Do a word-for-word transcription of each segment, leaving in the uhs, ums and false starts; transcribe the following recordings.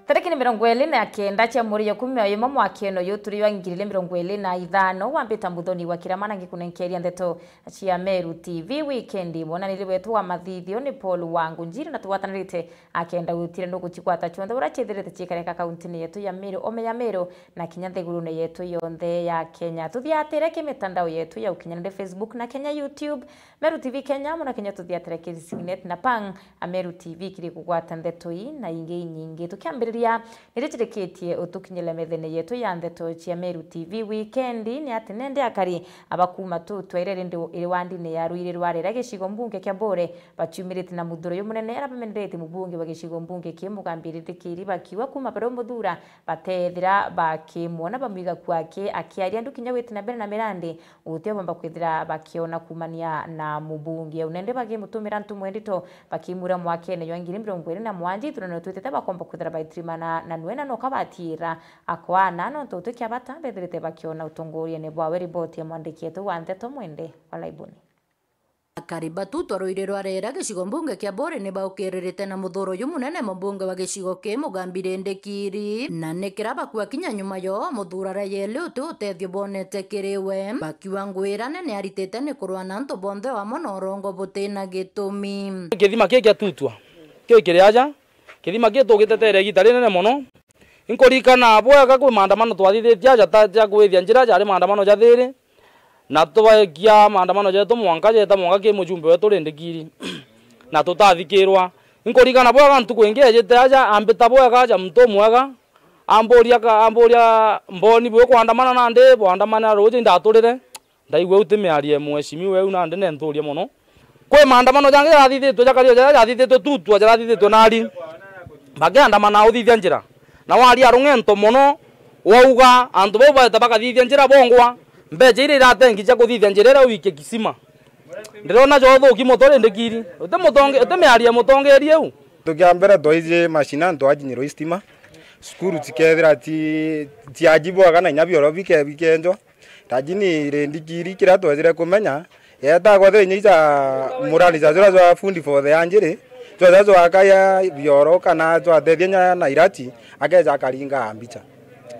Tariki ni mirongo iri na kenda cia mweri jwa ikumi na imwe mwakene uyu turi jwa ngiri igiri mirongo iri na ithano, wambita Muthoni wa Kirama na ngikunenkeria ndeto cia Meru T V Wikendi. Mwonaniri wetu wa mathithio ni Paul Wangunjiri, na tugwatanirite akenda gwitire ndugu cigwata cionthe uria ciithirite ciikareka kauntine yetu ya Meru, ome ya Meru, na kinya nthigurune yetu yonthe ya Kenya. Tuthiatire ki mitandao yetu ya ukinyanire, Facebook na Kenya YouTube, Meru T V Kenya, muna Kenya tuthiatire ki Signet na Pang, a Meru T V kiri kugwata ndeto ii na ingi inyingi. Tukiambiriria, niritirikitie utukinyire methene yetu ya ndeto cia Meru T V Wikendi, ni ati nende akari abakuma tutwa iria rindi iri wandine ya Ruiri rwa Rera gicigo mbunge kia Bore baciumirite na muthuro uyu munene, aria bameneretie mubunge wa gicigo mbunge ki Mugambi Rindikiri bakiuga kuma baria umuthura batethira bakimwona bamwiga kuake akiaria andu kinya gwiti na mbere na mirandi uti bomba kwithira bakiona kumania na mubunge. Au nende bagimutumira ntumo ndito bakimura mwakene jwa ngiri mirongo iri na mwanja ithurano twitite bakomba kwithira baitirimana na nwe na noka batiira akwana nontu uti kia bata bethirite bakiona utongoriene bwawe. Riboti ya mwandiki wetu wa ndeto Mwende wa Laibuni. Akari batutwa Ruiri rwa Rera gicigo mbunge kia Bore ni baukiririte na muthuro uyu munene mubunge wa gicigo ki Mugambi Rindikiri, na ni kira bakua kinya nyuma yo muthura Rayeli uti utethio bonete kiri we, bakiuga ngwirane ni aritite ni kurwa na antu bonthe wamwe na urongo butina gitumi. Kithima ki kia tutwa ki kiri aja, kithima ki tugitetere igita rinene mono. Inkurikana bwega kwi maandamano twathithitie aja ta ja kwithia njira, jari maandamano ja thiri, na twaekia maandamano jetu mwanka jeta mwanka ki mujumbe wetu Rindikiri, na tutathikirwa. Inkurikana bwega ntuku ingi ejite aja, ambita bwega aja muntu umwega, amburia ka-, amburia mboni bwi kwandamana nandi bwandamana ruuji ndaturire. Ndaigua uti miario ya mheshimiwa eu nandi nenthuria mono. Kwi maandamano jangi jarathithitwe ja kario jaria jathithitwe tutwa jarathithitwe nari. Bakiandamana uthithia njira. Na waria rung'ento mono, wauga antu bau baeta bakathithia njira bongwa, mbecha iria iratengi cia kuthithia njira iria uikie kisima. Ndirona jothuki moto Rindikiri. Uti mutonge-, uti miario ya mutongeria eu. Tukia mbere twaiji mashinani twajinyirwe istima. Cukuru cikethira ci-, ciajibwaga na inya bioro bike-, bikenjwa. Lakini Rindikiri kiria twejire kumenya, yetagwa thiri inya ica murani ca jura jwa fundi for the anjiri, jwa ja jwakaya bioro kana jwatethia nya na irati, akeja akaringa mbicha.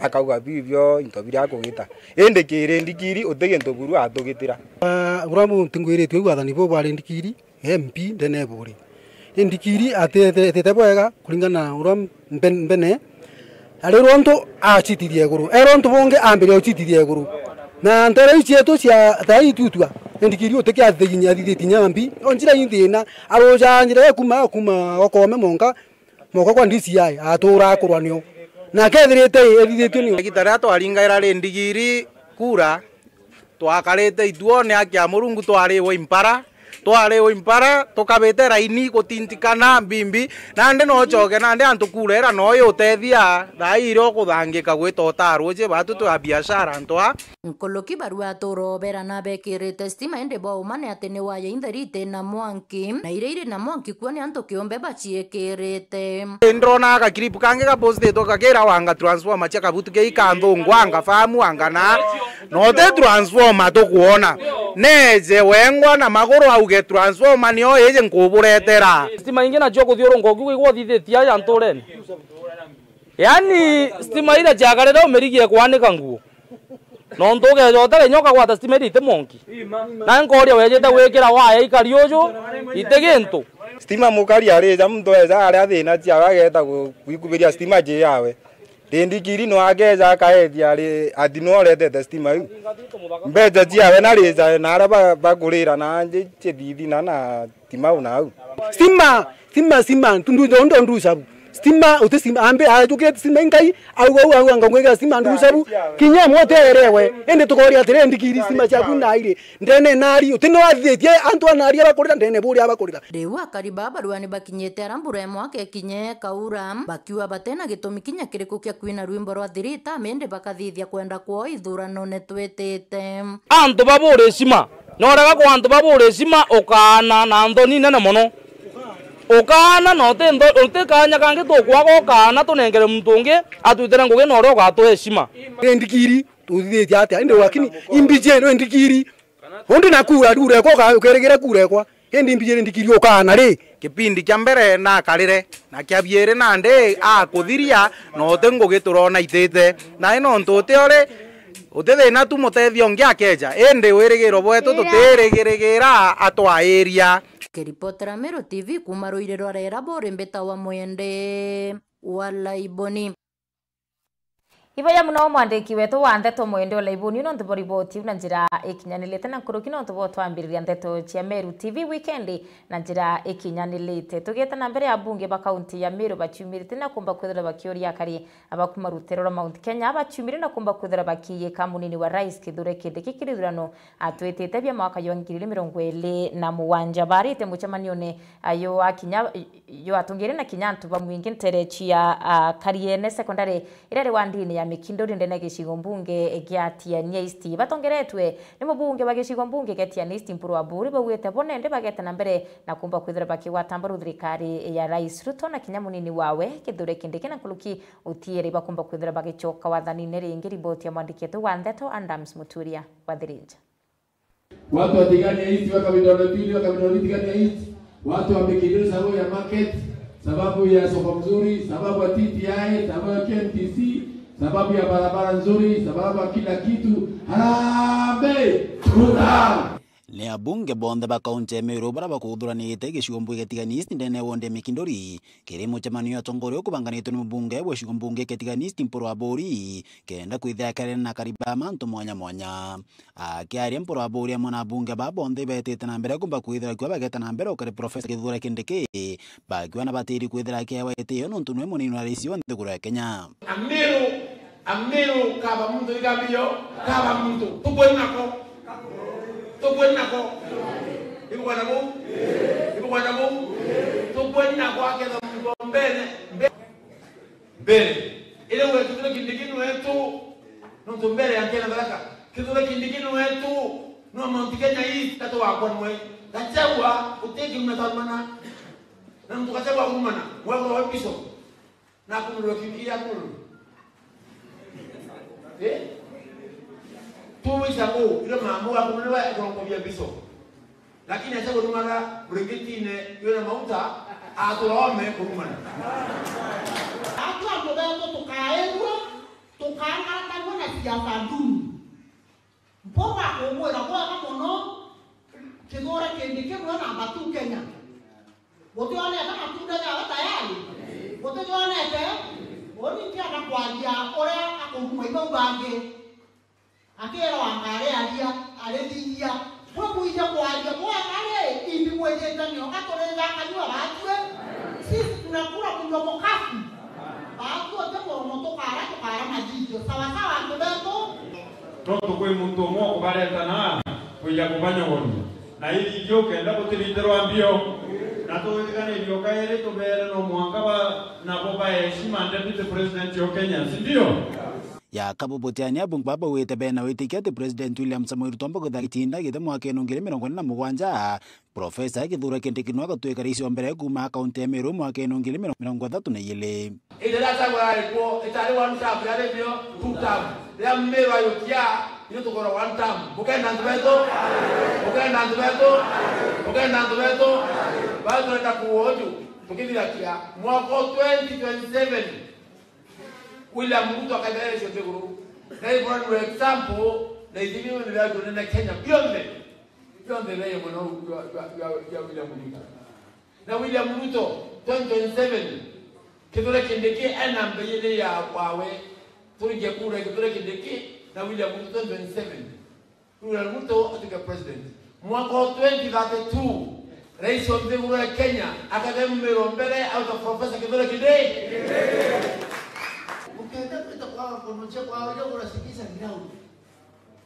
Akauga biu bio into biria akugita. Indi ki Rindikiri uti gintu buru atugitira. Ah, uria muntu ngwiritue wathani buu bwa Rindikiri, M P ndene buri. Rindikiri atete bwega kuringana na uria mbe-, mbene. Ari rontu acitithia iguru. E rontu bungi ambiria ucitithia iguru. Na ntere iu cietu cia thaa ii tutwa. Rindikiri utikia athiginya athithitie nyambi. O njira ii thina. Aruja njira ya kuma, kuma okome monka. Moko kwa D C I, atura akurwa nio. Na akethirite ethithitue nio. Igita riria twaringaira Rindikiri kura, twakarite ituone akia Murungu twariwe impara, twariwe impara, tukabite raini gutintikana mbimbi, nandi no ucoke nandi antu kura ira no yutethia, thaa ii iria ukuthangika gwita utaa ruuji, batu twi a biashara antu a. Nkuruki barua atura ubera na bekirite stima, indi bwa uma ni ati ni waya intheri iti na mwanki, na iria iri na mwanki kuo ni antu kiumbe baciikirite. Ndrona ga clip kangi ga postitwe kakira wanga transformer cia kabutu kei kanthungu, anga famu, anga na, no ti transformer tukwona. Neje wengwa na maguru auge transformer nio iji nkuburetera. Stima ingi nacio kuthiurunka ukiuga igwa uthithitie aja nturene. Yaani, stima iria ciakarire umirigie kwanika nguo. Nontu ukeja utari nyoka gwata stima iria iti mwanki. Na nkoria wejite gwikira waya ikari uju, iti gintu. Stima mukari arija, muntu eja aria thina ciawe ageta gu-, gwikubiria stima ji yawe. Rindikiri no akeja akaethia ari ati no uretete stima iu. Mbeca ciawe na rija na aria ba-, bakurira na nji cithithina na Timau nau. Stima, stima, stima, ntundu ndondo nducabu. Stima, uti stima, ambe, atukite stima inkai, au, au, au, anga ngwikira stima nducabu. Kinya mwote erewe, indi tukoria atiri, ndikiri stima ciaku nairi. Ndene nari, uti no athithitie, antu anari abakurira, ndene buri abakurira. Riu akari ba barua ni bakinyite ara mbura ya mwaka ikinye ikaura, bakiuga batena gitumi kinya kiriku kia kwina rwimbo rwa thirita, mindi bakathithia kwenda kwao ithuranone twitite. Antu baburi stima. Norega kwa antu baburi stima ukaana na nthoni nene mono. Ukaana na uti ntho-, uti kanya kangi tukwaga ukaana tunengere muntu ungi atwitire ngugi na uria ugatuhe stima. Rindikiri, tuthithitie atia? Indi lakini imbije rindikiri. Undi na kura, kura ekwa, uka-, ukerigire kura ekwa. Indi mbijiri ndikiri ukana ri? Kipindi kia mbere nakarire, na kia biiri nandi akuthiria, na uti ngugi turona itite. Nai nontu uti uri, uti thina tu, mutethia ungi akeja, indi wirigiro bwetu tutirigirigira atwairia. Kiripotera Meru T V kuuma ruiri rwa Rera buri mbita wa Mwende wa Laiboni. Iboya muno mwandiki wetu wa ndeto Mwende wa Laiboni nontu bwa riboti iu na njira ikinyanirite na nkuruki nontu bwa twambiriria ndeto cia Meru T V weekend na njira ikinyanirite. Tugiete na mbere, abunge ba kaunti ya Meru baciumirite na kumba kwithira bakiuria akari aba kuma ruteere rwa Mount Kenya baciumire na kumba kwithira bakiiyika munini wa Rais Kithure Kindiki kiri ithurano atwitite bia mwaka jwa ngiri igiri mirongo iri na mugwanja. Barite mucemanione ayo akinya yo atungire na kinya antu bamwingi ntere cia, ah, Kariene Secondary iria iri wandini ya Mikinduri ndene ya gicigo mbunge gia Tigania East. Batongeretwe ni mubunge wa gicigo mbunge gia Tigania East Mpuru Aburi baugite bo nende bagete na mbere na kumba kwithira bakigwata mbaru thirikari ya Rais Ruto na kinya munini wawe Kithure Kindiki na nkuruki utieri bakumba kwithira bagicoka wathanine ringi. Riboti ya mwandiki wetu wa ndeto Adams Muturia wa Thirinja. Watu wa Tigania East waka vidole mbili, waka vidole Tigania East. Watu wa Mikinduri sababu ya market, sababu ya soko mzuri, sababu ya T T I, sababu ya K M T C, sababu ya barabara nzuri, sababu ya kila kitu. Harambee! Tuta! Ni abunge bonthe ba kaunti ya Meru baria bakuthuranite gicigo mbunge gia Tigania East ndene ya wondi ya Mikinduri, kiri mucemanio atongoria ukubanganitwe ni mubunge wa gicigo mbunge gia Tigania East Mpuru Aburi, kenda kwithira akerene na kariba mantu mwanya mwanya. Akiaria Mpuru Aburi amwe na abunge ba bonthe betite na mbere kumba kwithira kiwa bageta na mbere ukari Profesa Kithure Kindiki, bakiwa na batiri kwithira akewa itio nontu niwe munini wa rais wa nthiguru ya Kenya. Amiru, Amiru, kaba muntu igambio, kaba muntu. Tukwenda nako. Tukwenda nako. Ibukwenda buu? Ibukwenda buu? Tukwenda nako aketha muntu mbere. Mbere. Mbere. Ile uwe Kithure Kindiki ni wetu. Nontu mbere ya Kenya Tharaka. Kithure Kindiki ni wetu. No Mount Kenya East, tatu wakwa nwe. Gachagua, utiki mmetamana. Na mtu Gachagua kumana. Mwe kwa wapiso. Na akumulwa ki-, kiri akumulwa. Eh? Two weeks ago, ile mambo akumulwa ya kurongobia biso. Lakini acha kurumaga, murigitine, yule mauta, aturome kurumana. Atu antu betu tukaerua, tukangatanua na siasa nduni. Mpoka kumwira bwega mono, Kithure Kindiki nwe namba two Kenya. Gutionete matunda jawe tayari? Gutijonete? Uni ntienda kwaria uria akuruma ibau bangi. Akirwa ngari aria, arithithia. Bwe bwija kwaria bwega ri, imbi mwijite nio gaturija kanyua batue. Sisi tunakula mlo mukafu. Batue uti muromo tukara, tukara majiji. Sawa sawa, antu betu? Nontu kwi muntu umwe ukubaretana kwija kubanyogoria. Na ithithia ukenda gutiritirwa mbio. Na tuwitiganirie ukairi tubeere no mwanka ba, nabo baeshi ma Deputy President o Kenya, si ndio? Ya kabubutiania, abunge baba bauite bena witikia ati President William Samoei Ruto mbogotha gitinda gite mwakene ngiri mirongo ine na mugwanja, Profesa Kithure Kindiki nwe agatwika rais wa mbere kuuma kaunti ya Meru mwakene ngiri mirongo ithatu na ijiri. Indi riria Samuel ari kuo, itari one term, yari nio two term. Riria Meru ayukia, ithui tukorwa one term. Bukenda antu betu? Bukenda antu betu? Bukenda antu betu? Bau turenda kuuju, tukithirakia mwaka o twenty twenty-seven, William Ruto akaitha ecio nthiguru. Na ibona ni example, na ithimi ni bia tunene Kenya bionthe. Bionthe bia mono bia, bia, bia, bia William Ruto. Na William Ruto, twenty twenty-seven, Kithure Kindiki ena mbeyene ya wawe. Turinge kura Kithure Kindiki na William Ruto twenty twenty-seven. William Ruto atuike president. Mwaka wa twenty thirty-two, rais wa nthiguru ya Kenya akathe mumero mbere auta Professor Kithure Kindiki. Ukienda kwita kwa konoche kwa ile unasikiza ground.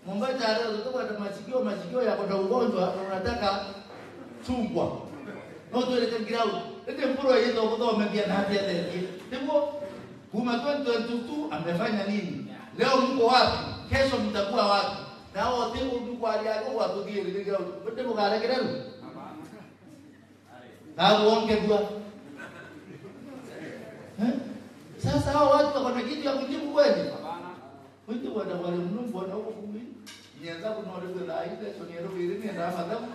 Mombasa leo tukwenda masikio, masikio yako na ugonjwa na unataka chungwa. No tueleke ground. Ete mpuro yetu kuthomethia na atia athetie. Niguo, kuma twenty twenty-two amefanya nini? Leo mko wapi? Kesho mtakuwa wapi? Na wote undu kwaria go gwatuthie riri ground. Wote mugarekereru. Kaguongethua. Eh? Sasa hao watu wako na kitu ya kujibu kweli? Wiki wenda wale mnungu wana huko kumi. Nianza kunolewe la ile, so niero biri nienda mathabu.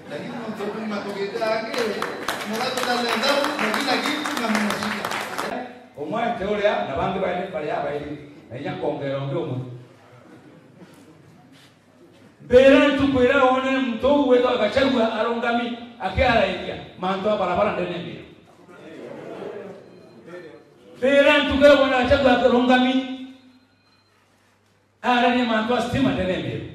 Lakini nontu bwa matugite angi, muratuta lenda na kila kitu na mnashika. Umwe nti uria, na bangi bairi bari abairi, na inya kwongera ungi umwe. Mbira ntuku iria wonere muntu uu witagwa Gachagua arungami akiarairia mantu a barabara ndene ya Miru. Mbira ntuku iria wonere Gachagua arungami araria mantu a stima ndene ya Miru.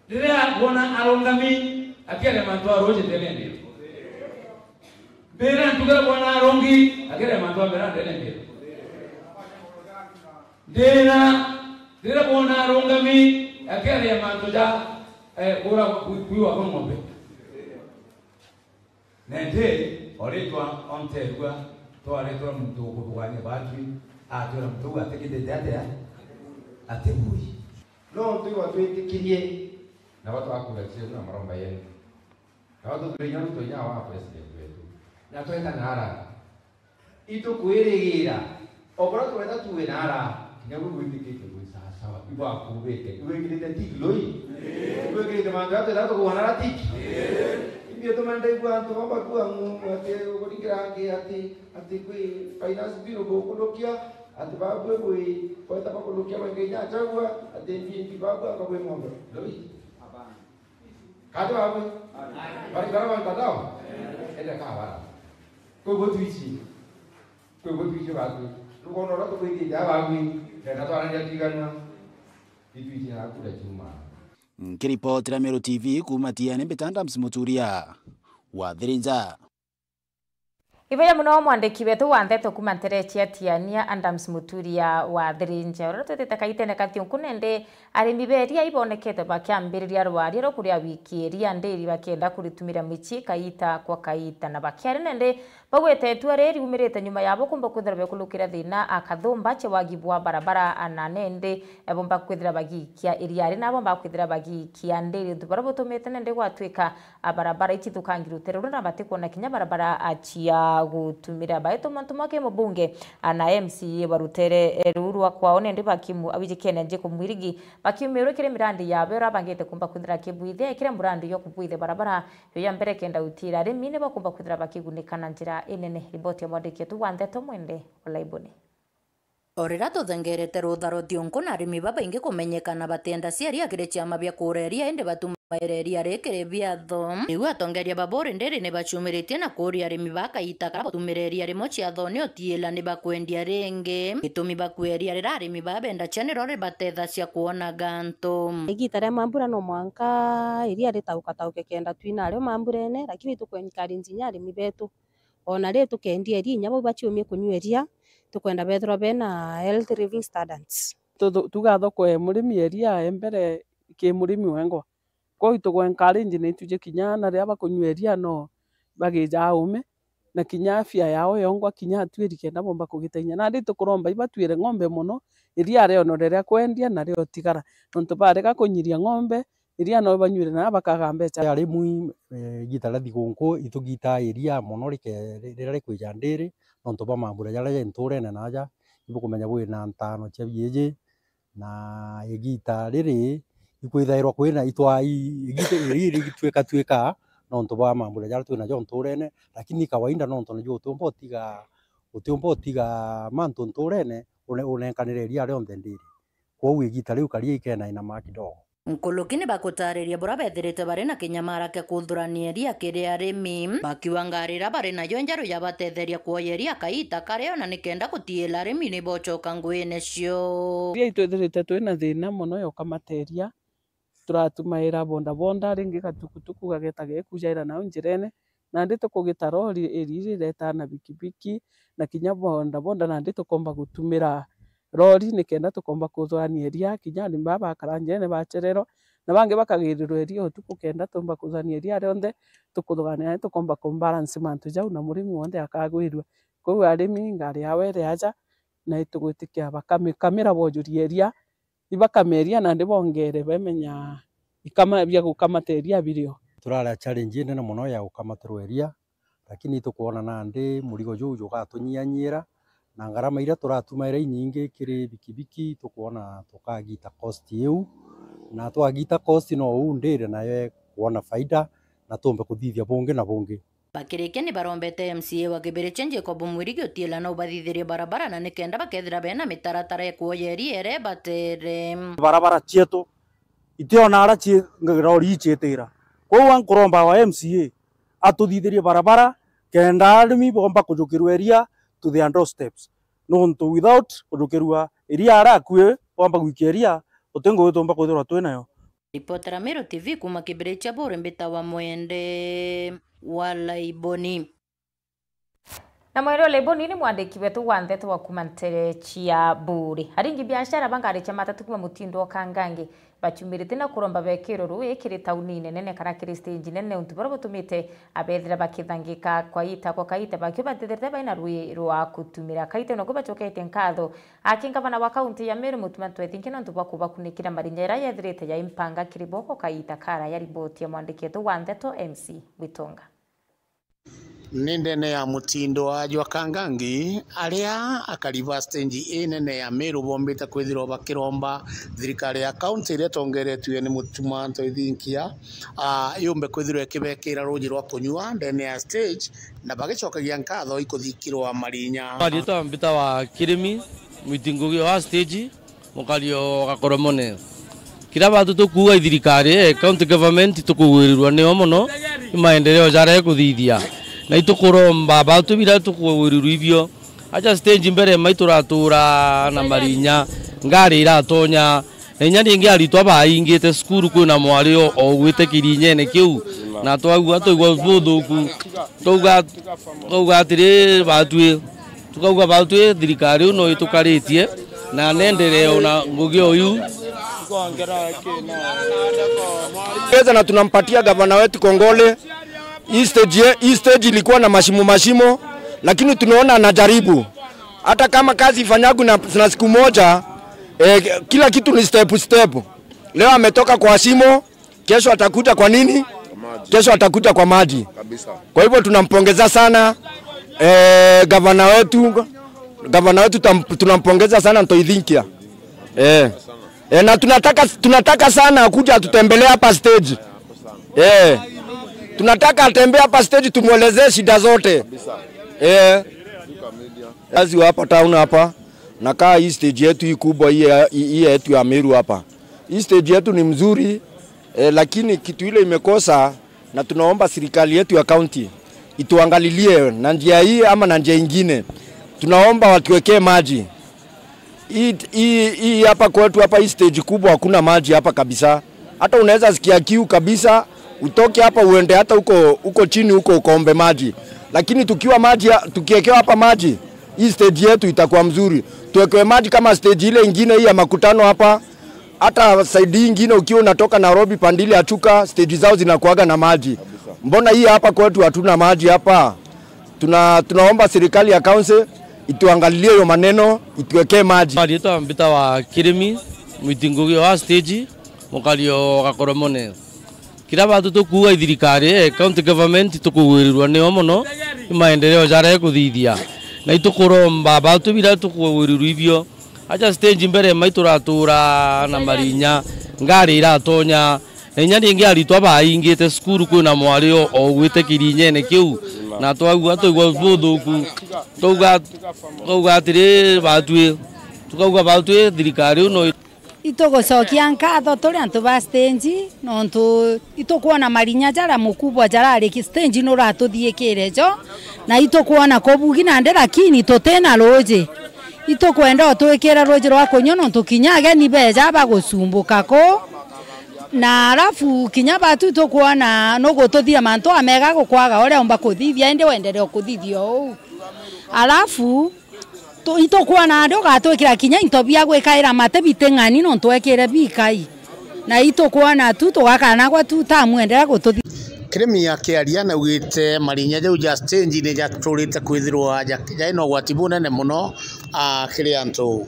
Riria wona arungami akiaria mantu a ruuji ndene ya Miru. Mbira ntuku iria wona arungi akiaria mantu a mbira ndene ya Miru. Ndira, riria wona arungami akiaria mantu ja, eh, kura kwi-, kwiwa kwa ng'ombe. Na indi, o ritwa onterua, twaretwa muntu ukuthugania batwi, atwira muntu uu atikithite atia? Atibui. No ntu iwa twitikirie. Nabo twakura ciu na maromba yenu. Nabo tuthurire inya Ruto inya wa president wetu. Na tweta na ara. Itukwirigira, o buria twenda tuwe na ara, kinya buu bwitikitie bwi sawasawa, ibwakubite, ibwikirite tik loi? Ibwikirite mantu jaria twenda tukugwa na ara tik? Imbi ituma ndaigua antu baba kua ng'u, ati ukuringira angi, ati, ati kwi finance bill bukunukia, ati babwe bwi kwenda bakunukia baingi inya Gachagua, ati mbi, mbi babwe anga bwi ng'ombe. Loi? Kati babwe? Bari bara ba mtandao? Ende ka bara. Kwa hivyo tuishi. Kwa hivyo tuishi batu. Rukono rwa tukwitite abagwi. Ndenda twarania twiganwa. Ituishi na kura chuma. Nkiripotera Meru T V kuuma Tiani, mbita Adams Muturia wa Thirinja. Ibeya muno mwandiki wetu wa ndeto kuuma ntere cia Tiania, Adams Muturia wa Thirinja. Uria twitite kaitene ka thiunku nende, arimi ba iria ibonekete bakiambiriria rwaria rwa kuria wiki iria ndiri bakienda kuritumira mici kaita kwa kaita, na bakiari nende bagwete itua riri riumirite nyuma yabo kumba kwithira bekulukira thina a kathumba cia wagi bwa barabara, na nende bomba kwithira bagiikia iria ri na bomba kwithira bagiikia ndiri, untu buria butumite nende gwatwika a barabara ici ithukangi rutere ruria na batikwona kinya barabara a cia gutumira. Baituma ntuma ki mubunge, a, na M C A wa rutere, e, ruu rwa kwao nende bakimu awijikene Jacob Mwirigi bakiumirwe kiri mirandi yabe uria bangite kumba kwithira kibwithia kiri murandi yo kubwithia barabara yo ya mbere kenda utira arimi ni bakumba kwithira bakigunika na njira inene. Riboti ya mwandiki wetu wa ndeto Mwende Olaiboni. O riria tuthengerete rutha rwa thiunku na arimi babaingi kumenyekana batienda ciaria kiri ciama bia kuura iria, indi batumaira iria ri kiri biatho. Riu atongeria ba buri ndiri ni bacumiritie na kuuria arimi ba kaita karia batumira iria rimwe ciathoni utiila ni bakwendia ringi. Gitumi bakua iria riria arimi ba benda cia niro ribatethacia kwona gantu. Igita ria mambura no mwanka iria ritaukatauke kenda twina ario mamburene, lakini tukwencourage inya arimi betu. Ona ri tukendia iria inya bau baciumie kunyua iria, tukwenda bethirwa bena health living standards. Tuthu-, tuga thoko ya murimi ya iria ya mbere ki murimi wengwa. Kwou itugwe encourage na ituje kinya na riria bakunyua iria no bagija aume, na kinya afya yao yongwa kinya atuiri kenda bomba kugitethia. Nandi tukuromba ibatwire ng'ombe mono, iria rionore ria kwendia na ria utigara. Nontu barega kunyiria ng'ombe, iria no banyuire na bakaga mbeca. Arimwi, eh, igita ria thigunku itugitaa iria mono rike-, riria rikwija ndiri, nontu bwa mambura jaria ja nturene na aja, ibukumenya bwina ntano cia biiji, na igita riri ikwithairwa kwina itwa-, i-, igita riri rigitwika twika nontu bwa mambura jaria twinajo nturene, lakini kawaida nontu najo utiumba utiga, utiumba utiga mantu nturene une-, unenkanire iria rionthe ndiri. Kwou igita riu karia ikena inama kidogo. Nkuruki ni bakutariria buria bethirite bari na kinyamara kia kuthurania iria kiri arimi, bakiuga ngari iria bari nayo njeru yabatetheria kuoya iria kaita kario, na nikenda gutiila arimi ni bocoka nguine cio. Iria itwithirite twina thina mono ya ukamateria, turatumaira bodaboda, ringi gatukutuku gageta gekujaira nau njirene, nandi tukugita rori iri riretaa na bikibiki, na kinya bodaboda nandi tukomba gutumira rori nikenda tukomba kuthurania iria, kinya arimi baa bakara njirene bachererwa, na bangi bakagirirwa iria utuku kenda tumba kuthurania iria rionthe tukuthugania, nandi tukomba kumbalance mantu jau na murimi wonthe akagwirua. Kwou arimi ngari yao iri aja, na itugwitikia bakamikamira bojuria iria, ibakameria nandi bongere bemenya ikama bia gukamata iria birio. Turari a challenge inene mono ya gukamatirwa iria, lakini itukwona nandi murigo juu jugatunyianyiira, na ngarama iria turatumaira inyingi kiri bikibiki, tukwona tukagita cost iu, na twagita cost no uu ndiri nayo kwona faida, na tuumbe kuthithia bungi na bungi. Bakirikia ni barombete M C A wa Kibirichia Jacob Mwirigi utiila na ubathithirie barabara na nikenda bakethira bena mitaratara ya kuoya iria ere batere. Barabara cietu itiona ara ci-, rori iciitira. Kwou ankuromba wa M C A atuthithirie barabara kenda arimi bomba kujukirua iria to their doorsteps. Nontu without kujukirua iria ara akui bomba gwikia iria, guti ngugi tumba kwithirwa twi nayo. Ripotera Meru T V kuuma Kibirichia Buri mbitawa Mwende wa Laiboni. Na Mwende wa Laiboni ni mwandiki wetu wa ndeto wa kuuma ntere cia Buri. Aringi biashara ba ngari cia matatu kuuma Mutindo o Kangangi baciumirite na kuromba bekirwe rui kiri tauni nene kana kiri stage nene, untu buria butumite abethira bakithangika kwa ita kwa kaita bakio bathithirite baina rui rwa kutumira. Kaita noku bacokete nkatho aki ngavana wa kaunti ya Meru Mutuma Ntwethinki nontu bwa kubakunikira marinya iria yethirite yaimpanga kiri bo ko kaita kara. Ya riboti ya mwandiki wetu wa ndeto M C Witonga. Ni ndene ya Mutindo wa jwa Kangangi, aria akari ba stage inene ya Meru bombite kwithirwa bakiromba thirikari ya kaunti iria itongeretue ni Mutuma Ntwethinkia, ah, yumbe kwithirwa ikibekira ruji rwa kunyua ndene ya stage, na bagicokagia nkatho ikuthikirwa marinya. Kwa riitwa mbitawa Kirimi, mwiti ngugi wa stage, mukari o Gakoromone. Kiria batu tukuuga i thirikari, eh, county government tukugwirirwa nio mono, i maendeleo jaria ikuthithia. Na itukuromba batu biria tukugwirirwa ibio. Aja stage mbere mai turatura na marinya, ngari iratonya. Na inya ringi aritwa baingite cukuru, kwina mwari o, o ugwite kirinyene kiu. Na twaigua, twaigua buthuku. Twauga, twauga atiri, batwi, tukauga batwi thirikari ino itukaritie na nenderee ona ngugi oyu. Pesa na tunampatia gavana wetu kongole. Hii stage ye-, hii stage ilikuwa na mashimo mashimo, lakini tunaona anajaribu. Hata kama kazi ifanyagwi na, na siku moja, eh, kila kitu ni step step. Leo ametoka kwa shimo, kesho atakuja kwa nini? Kesho atakuja kwa maji. Kwa hivyo tunampongeza sana, eh, gavana wetu, gavana wetu tam-, tunampongeza sana Ntoithinkia. Eh. Eh, na tunataka, tunataka sana akuja atutembelea hapa stage. Eh. Tunataka atembee hapa stage, tumuelezee shida zote. Eh. Kazi wa hapa town hapa, nakaa hii stage yetu hii kubwa hii ya, hii yetu ya Meru hapa. Hii stage yetu ni mzuri, eh, lakini kitu ile imekosa, na tunaomba serikali yetu ya county ituangalilie na njia hii ama na njia ingine. Tunaomba watuwekee maji. Hii, hii, hii hapa kwetu hapa, hii stage kubwa, hakuna maji hapa kabisa. Hata unaweza sikia kiu kabisa, utoke hapa uende hata huko, huko chini huko ukaombe maji. Lakini tukiwa maji ya-, tukiekewa hapa maji, hii stage yetu itakuwa mzuri. Tuwekewe maji kama stage ile ingine hii ya makutano hapa. Hata side hii ingine ukiwa unatoka Nairobi, Pandili ya Chuka, stage zao zinakuaga na maji. Mbona hii hapa kwetu hatuna maji hapa? Tuna-, tunaomba serikali ya county ituangalilie hiyo maneno, ituwekee maji. Riitwa mbitawa Kirimi, mwiti ngugi wa stage, mukari o Gakoromone. Kiria batu tukuuga i thirikari, eh, county government tukugwirirwa nio mono, i maendeleo jaria ikuthithia. Na itukuromba batu biria tukugwirirwa ibio. Aja stage mbere mai turatura na marinya, ngari iratonya, na inya ringi aritwa baingite cukuru, kwina mwari o, o ugwite kirinyene kiu, na twaigua, twaigua buthuku, twauga, twauga atiri, batwi, tukauga batwi thirikari ino. Itugucokia nkatho turi antu ba stage, nontu itukwona marinya jaria mukubwa jarari ki-, stage nuratuthiikire jo, na itukwona kubugi nandi, lakini tutina ruuji. Itukwenda utwikire ruuji rwa kunyua, nontu kinya ageni beja bagucumbuka kuu. Na alafu kinya batu itukwona nugututhithia mantu amega gukwaga uria umba kuthithia, indi wendelee kuthithia uu. Alafu tu-, itukwona nandi ugatwikira kinya into bia gwikaira mate biting'ani, nontu wekire bikai. Na itukwona tu tugakanagwa tu tamu enderea gututhi. Kirimi akiaria naugite marinya jau ja stage ni jaturite kwithirwa ja-, jaina ugwati bunene mono, a, kiri antu.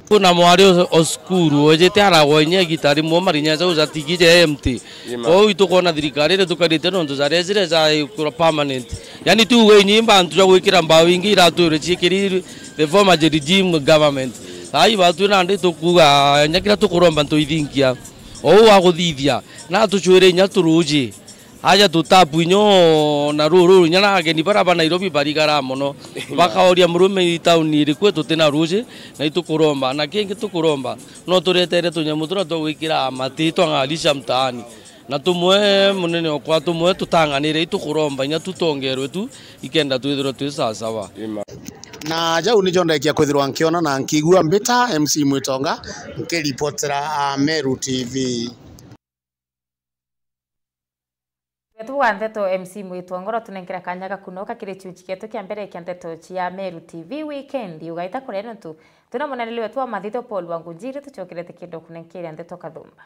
Kwina mwari o, o cukuru ujite aragwa inya igita rimwe marinya jau jatigi ja empty. Kwou itukwona thirikari iri tukarite nontu jaria jire ja ikura permanent. Yani tuuge inyimba antu ja gwikira mbao ingi iratwire ciikiri the former regime government. Thai batwi nandi tukuga inya kiria tukuromba ntuithinkia. Ou wa guthithia, na atucwire inya turuji. Aja tutapu inyo na ruru inya na ageni bara ba Nairobi barigara mono. Bakaoria, "Murume, ii tauni iriku tutina ruji?" Na itukuromba, na kingi tukuromba, no turetere tunyamu turia twa gwikira mati twang'arisha mtaani. Na tumwe munene okwa, tumwe tutang'anire, itukuromba inya tu twongerwe tu, ikenda twithirwe twi sawasawa. Na jau nijo ndaikia kwithirwa nkiona na nkigua mbita M C Mwitonga, nkiripotera, ah, Meru T V. Wetu wa nteto M C Mwitwa Ngoro tunenkera kanya gakunoka kiri chunchi kietu kia mbere kia nteto cia Meru T V weekend. Ugaita kuria nontu twina munaniri wetu wa mathitho Paul Wangunjiri, tuchokere tikindo kunenkeria nteto kathumba.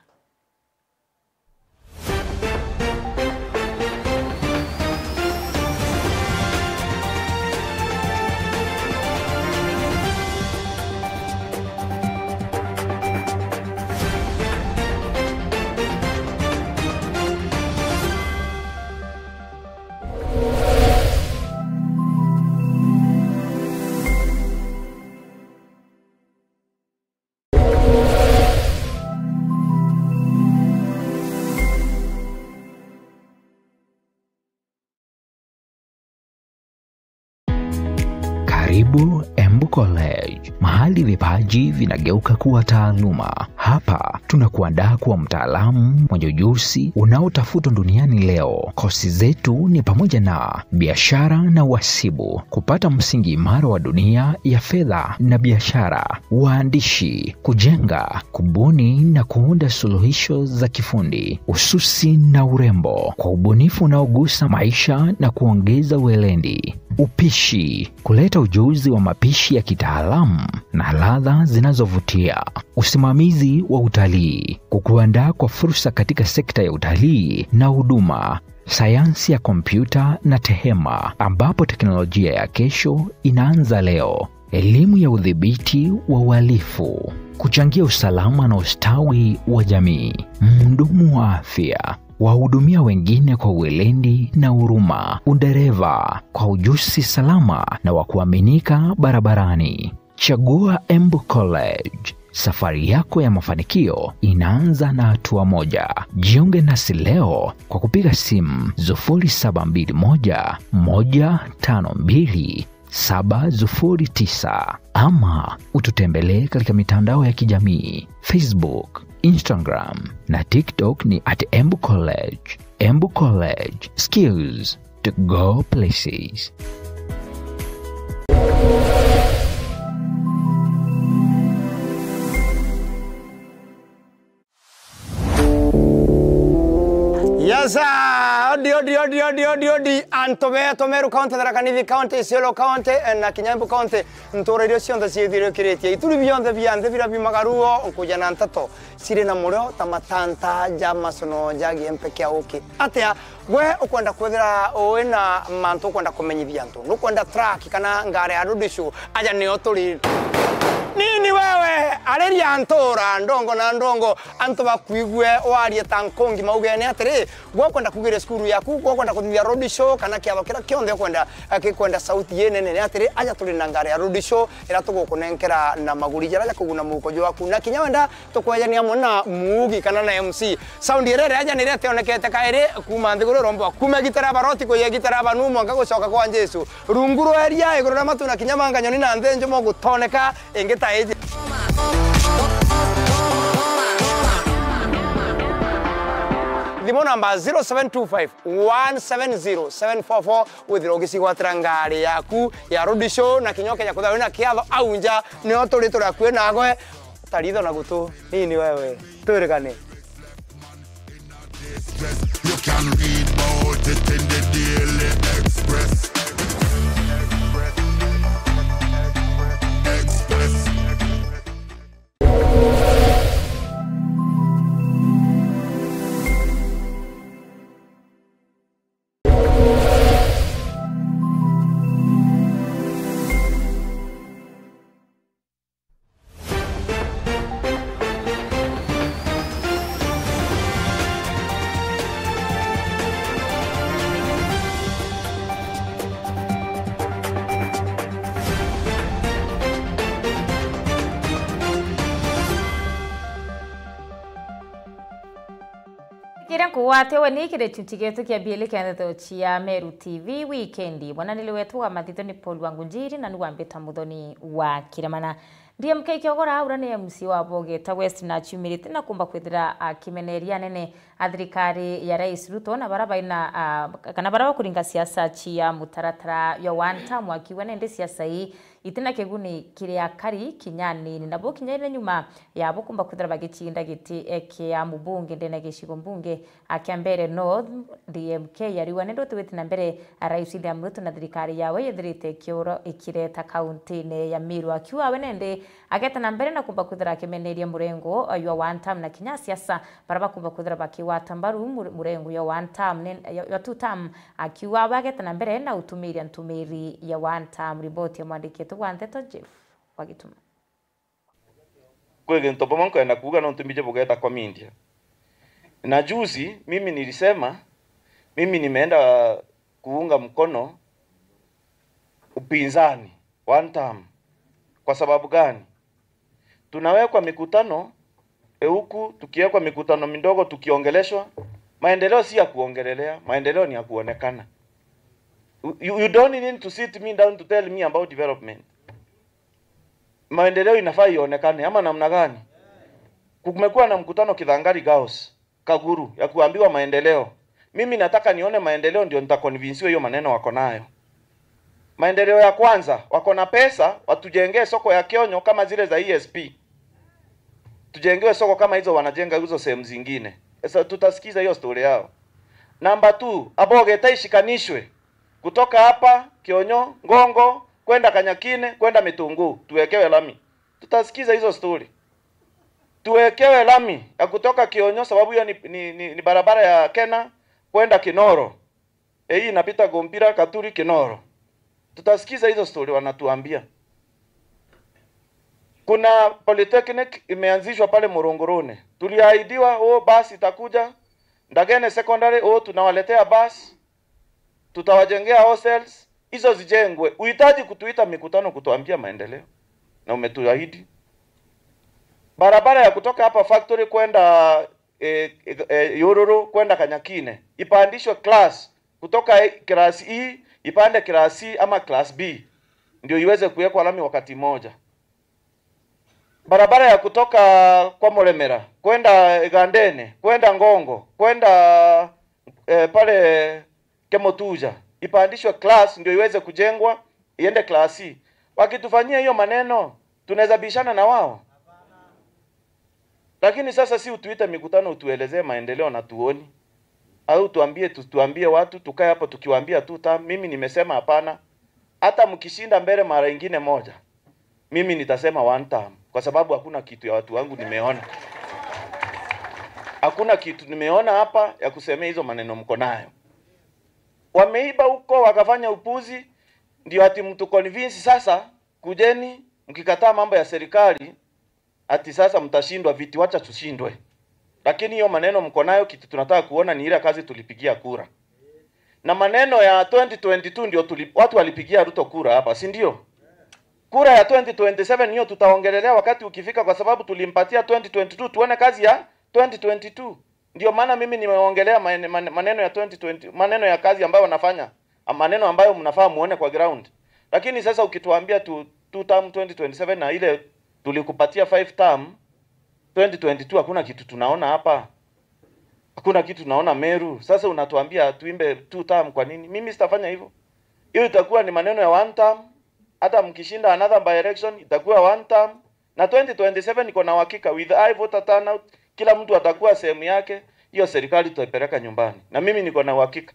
Karibu Embu College, mahali vipaji vinageuka kuwa taaluma. Hapa tunakuandaa kuwa mtaalamu mwenye ujuzi unaotafutwa duniani leo. Kosi zetu ni pamoja na biashara na uhasibu, kupata msingi imara wa dunia ya fedha na biashara, uandishi, kujenga, kubuni na kuunda suluhisho za kifundi, ususi na urembo, kwa ubunifu unaogusa maisha na kuongeza weledi, upishi, kuleta ujuzi wa mapishi ya kitaalamu na ladha zinazovutia, usimamizi wa utalii, kukuandaa kwa fursa katika sekta ya utalii na huduma, sayansi ya kompyuta na tehema, ambapo teknolojia ya kesho inaanza leo. Elimu ya udhibiti wa uhalifu, kuchangia usalama na ustawi wa jamii. Mhudumu wa afya, wahudumia wengine kwa weledi na huruma. Udereva, kwa ujuzi salama na wa kuaminika barabarani. Chagua Embu College. Safari yako ya mafanikio inaanza na hatua moja. Jiunge nasi leo kwa kupiga simu sufuri saba mbili moja, moja tano mbili, saba sufuri tisa, ama ututembelee katika mitandao ya kijamii, Facebook, Instagram na TikTok ni at Embu College. Embu College, skills to go places. Yes, sir. Odi, odi, odi. Antu betu Meru County, Tharaka Nithi County, Isiolo County, eh, na kinya Embu County, ntura iria cionthe ciithiurukiritie. Ituri bionthe bia nthi biria biumagaru o nkuja na nteto ciri na murio ta matanta ja macono ja giempe kia uki. Atia, gwe ukwenda kwithira ui na mantu ukwenda kumenyithia antu? Nukwenda truck kana ngari ya road show? Aja nio turi. Nini wewe, ariria ntura ndongo na ndongo, antu bakwigue warie ta nkungi maugene atiri, gwe ukwenda kugiria cukuru yaku, gwe ukwenda kuthithia road show, kana kiatho kiria kionthe ukwenda, eh, gikwenda sauti inene, ni atiri, aja turi na ngari ya road show, iria tugukunenkera na maguri jaria ja kuguna muhuko jwaku. Na kinya wenda tukwejania amwe na muugi kana na M C. Sound iria ireja niria tionekete kairi kuuma nthiguru irombwa. Kuuma gitara ya baroti kuya gitara ya banu mwanka gucoka kwa Jesu. Rungu rwa iria, iguru ria matu na kinya manga nyoni na nthi njumo gutoneka ingi ta iji. Thimu namba zero seven two five, one seven zero, seven four four, withirwa ugicigwatira ngari yaku ya road show na kinya ukeja kwithirwa wina kiatho au nja, nio turi turi akui nagwe. Taritho na gutu nini wewe. Twirigane. You can read about it in the Daily Express. Express. Ira nkugwate we ni kiri chunchi gietu kia bieli kia ndeto cia Meru T V wikendi. Mwananili wetu wa mathitho ni Paul Wangunjiri na ni wambita Muthoni wa Kiremana. D M K Kiogora aura ni M C wa Bogeta West na aciumirite na kumba kwithira akimeneria anene a thirikari ya Rais Ruto na bara baina, ah, kana bara bakuringa siasa cia mutaratara ya one term, akiuga nende siasa ii itina kiguni kiri akari kinya anini, nabo kinya iri nyuma yabo kumba kwithira bagicinda giti kia mubunge ndene gicigo mbunge kia Mbeere North. D M K ariuga nende utiwiti na mbere Rais William Ruto na thirikari yawe yethirite ikiura-, ikireta kauntine ya Meru, akiuga we nende ageta na mbere na kumba kwithira akimeneria murengo jwa one term na kinya siasa bara bakumba kwithira bakigwata mbaru mure-, murengo jwa one term ne-, jwa, jwa two term, akiuga we ageta na mbere na utumiria ntumiri ya one term. Riboti ya mwandiki wetu wa ndeto Jeff Wagituma. Kwi gintu bumwe nkwenda kuuga nontu mbiji bugeta kwa media. Na juzi mimi nilisema mimi nimeenda kuunga mkono upinzani one term. Kwa sababu gani? Tunawekwa mikutano, e, huku tukiwekwa mikutano midogo tukiongeleshwa. Maendeleo si ya kuongelelea, maendeleo ni ya kuonekana. You, you, you don't need to sit me down to tell me about development. Maendeleo inafaa ionekane ama namna gani? Kumekuwa na mkutano Kithangari Girls, Kaguru, ya kuambiwa maendeleo. Mimi nataka nione maendeleo ndio nitaconvince hiyo maneno wako nayo. Maendeleo ya kwanza, wako na pesa, watujengee soko ya Kionyo kama zile za E S P. Tujengewe soko kama hizo wanajenga hizo sehemu zingine. Sasa tutasikiza hiyo story yao. Number two, Abogeta ishikanishwe kutoka hapa Kionyo, Ngongo, kwenda Kanyakine, kwenda Mitunguu, tuwekewe lami. Tutasikiza hizo story. Tuwekewe lami ya kutoka Kionyo, sababu hiyo ni, ni, ni, ni barabara ya Kena kwenda Kinoro. Eh, hii inapita Gombira, Katuri, Kinoro. Tutasikiza hizo story wanatuambia. Kuna polytechnic imeanzishwa pale Murunguruni. Tuliahidiwa, oh, basi itakuja. Ndagene Secondary, oh, tunawaletea basi. Tutawajengea hostels. Hizo zijengwe. Uhitaji kutuita mikutano kutuambia maendeleo. Na umetuahidi. Barabara ya kutoka hapa factory kwenda, eh, eh, eh, Yururu, kwenda Kanyakine, ipandishwe class kutoka, eh, class E, ipande class C ama class B, ndio iweze kuwekwa lami wakati mmoja. Barabara ya kutoka kwa Muremera, kwenda Igandene, kwenda Ngongo, kwenda, eh, pale Kemotuja, ipandishwe class ndio iweze kujengwa, iende class C. Wakitufanyia hiyo maneno, tunaweza bishana na wao? Lakini sasa si utuite mikutano utuelezee maendeleo na tuoni. Au tuambie tu-, tuambie watu tukae hapo tukiwaambia two term. Mimi nimesema hapana. Hata mkishinda mbele mara ingine moja, mimi nitasema one term, kwa sababu hakuna kitu ya watu wangu nimeona. Hakuna kitu nimeona hapa ya kusemea hizo maneno mko nayo. Wameiba huko, wakafanya upuzi, ndio ati mtu convince sasa, kujeni, mkikataa mambo ya serikali, ati sasa mtashindwa viti, wacha tushindwe. Lakini hiyo maneno mko nayo, kitu tunataka kuona ni ile kazi tulipigia kura. Na maneno ya twenty twenty-two ndio tuli-, watu walipigia Ruto kura hapa, si ndio? Kura ya twenty twenty-seven hiyo tutaongelelea wakati ukifika, kwa sababu tulimpatia twenty twenty-two, tuone kazi ya twenty twenty-two. Ndio maana mimi nimeongelea mane-, mane-, maneno ya twenty twenty, maneno ya kazi ambayo wanafanya, a-, maneno ambayo mnafaa muone kwa ground. Lakini sasa ukituambia tu, two term twenty twenty-seven na ile tulikupatia five term twenty twenty-two, hakuna kitu tunaona hapa. Hakuna kitu tunaona Meru. Sasa unatuambia tuimbe two term kwa nini? Mimi sitafanya hivyo. Hiyo itakuwa ni maneno ya one term. Hata mkishinda another by election, itakuwa one term. Na twenty twenty-seven niko na uhakika, with high voter turnout, kila mtu atakuwa sehemu yake, hiyo serikali tutaipeleka nyumbani. Na mimi niko na uhakika.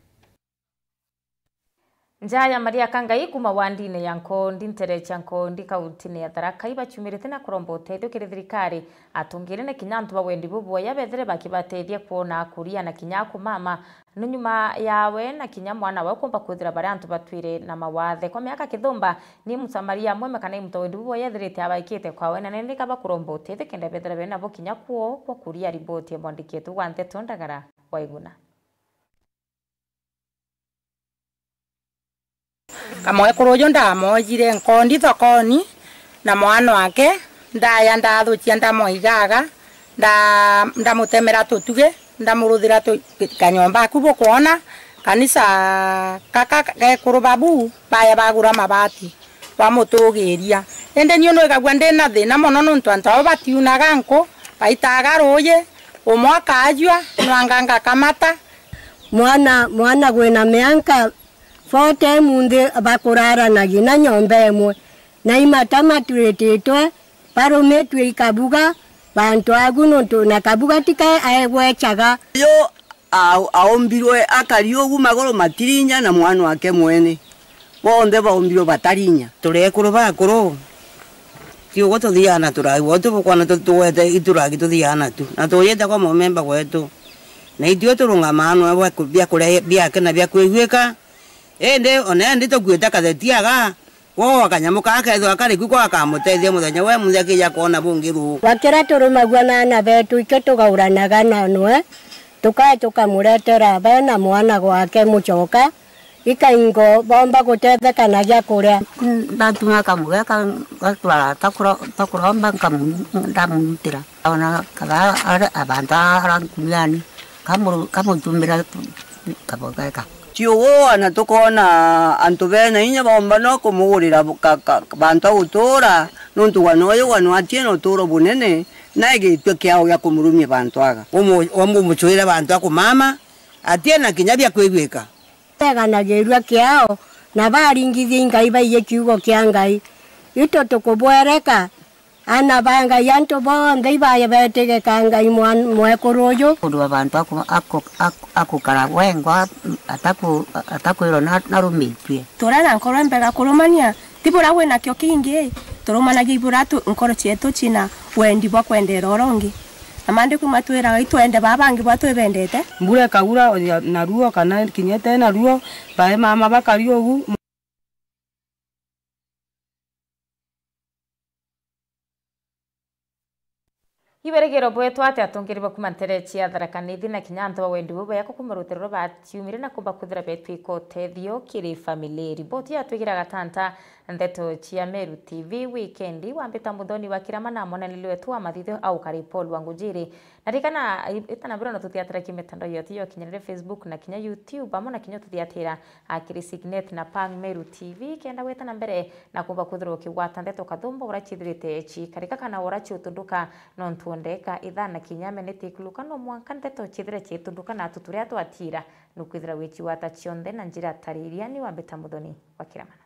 Nja ya Maria Kangai kuma wandine ya Nkondi, ntere cia Nkondi, kauntine ya Tharaka, ibaciumirite na kuromba utethio kiri thirikari, atungiri na kinya antu ba wendi bubuoya bethire bakibatethia kwona akuria na kinya akumama. Ni nyuma yawe na kinya mwana wawe kumba kwithira bari antu batwire na mawathe. Kwa miaka kithumba, ni Musamaria mwema kana i muntu wa wendi bubuoya ethirite abaikite kwawe, na nendika bakuromba utethio kenda bethira bena bo kinya kuo kwa kuria. Riboti ya mwandiki wetu wa nteto Ndagara Waiguna. Kamwekuru uju ndamojire Nkondi thokoni na mwana wake, ndaya ndathukia ndamoigaga, nda-, ndamutemera tutugi, Ndamuruthira tu-, kanyomba aku bukwona, kanisa kaka gekuru babu, baya bagura mabati, bamutugiria. Indi niu nwigagua ndi na thina mono, nontu antu abo batiunaga nku, baitaga ruuji, umwe akajua, nwanga ngakamata. Mwana, mwana gwina mianka forty munthi bakuraranagia na nyomba imwe, na imata maturititwe, barumitue ikabuga bantu agu, nontu na kabuga tika aegwechaga. Uyu a-, aumbirwe akari ugu, maguru matirinya, na mwana wake mwene, bonthe baumbirwe batarinya. Turi ekuru bakuru, ti uguo tuthiaga na turagi, gwe tu bukwona tu-, tugwete ituragi tuthiaga natu, na tujite kwa mumemba gwetu, na itue turungamaa nwe bwa ku-, bia kuria biake na bia kwiguika. Indi ona indi tukuite katheti aga, gwe kanyamu kaa kethirwa kari ku, ko gakamutethia muthenya we munthe akija kwona bungi ruu. Wakira turumagua na aana betu, ikio tugauranaga na nwe, tukae tukamuretera bena mwana gwake mucoka, ikaingo bomba gutetheka na gia kuria. Ndatuma kamuge ka-, gatwara takuro-, takuromba nkamu-, ndamunutira. Ona kaba ara-, abantu ara nkumiani, kamu-, kamutumira kaboga ka. Ti uguo, na tukoona antu bena inya baumba no kumugurira bu-, ka-, ka-, bantu a gutuura, nontu wana uyu wana atie na utuuro bunene, na igitua kiao gia kumurumia bantu aga. Umu-, umu-, umucuira bantu a kumama, atie na kinya bia kwiguika. Beganagirua kiao, na baringithia i Ngai baiye kiugo kia Ngai. Itu tukubwereka, Aana ba Ngai, antu bonthe ibaye betigika Ngai mwan-, mwekuru uju. Undu wa bantu aku-, aku-, aku-, akukara wengwa, ataku-, atakwirwa na-, narumitue. Turia na nkoro mbega kurumania, ti buria wi nakio kingi, turumanagia i buria tu-, nkoro cietu cina wendi bwa kwendera uria ungi. Na maandiko imatwiraga itwende baa bangi bwa twibendete. Mbura ikaura, o ya-, naruo kana kinya ite naruo, bae mama bakari ugu. Iberigiro bwetu ati atungiri ba kuma ntere cia Tharaka Nithi na kinya antu ba wendi bubaya kukuma rutero ruria batiumire na kumba kwithira betwika utethio kiri family. Riboti yatwigira gatanta ndeto cia Meru T V wikendi, Wambita Muthoni wa Kirama na mwananili wetu wa mathithio aukari Paul Wangujiri. Na ririkana, i-, itana mbere no tuthiatira ki mitandao yotu ya ukinyanire, Facebook na kinya YouTube, amwe na kinya tuthiatira a kiri Signet na Pang Meru T V, kenda gwita na mbere na kumba kwithirwa ukigwata ndeto kathumba uria ciithirite ciikarika kana uria ciutunduka, nontu ndeka ithana kinya miniti ikuluka no mwanka ndeto ciithire ciitunduka na atu turia twatira. Nukwithira wicigwata cionthe na njira tariria ni Wambita Muthoni wa Kiramana.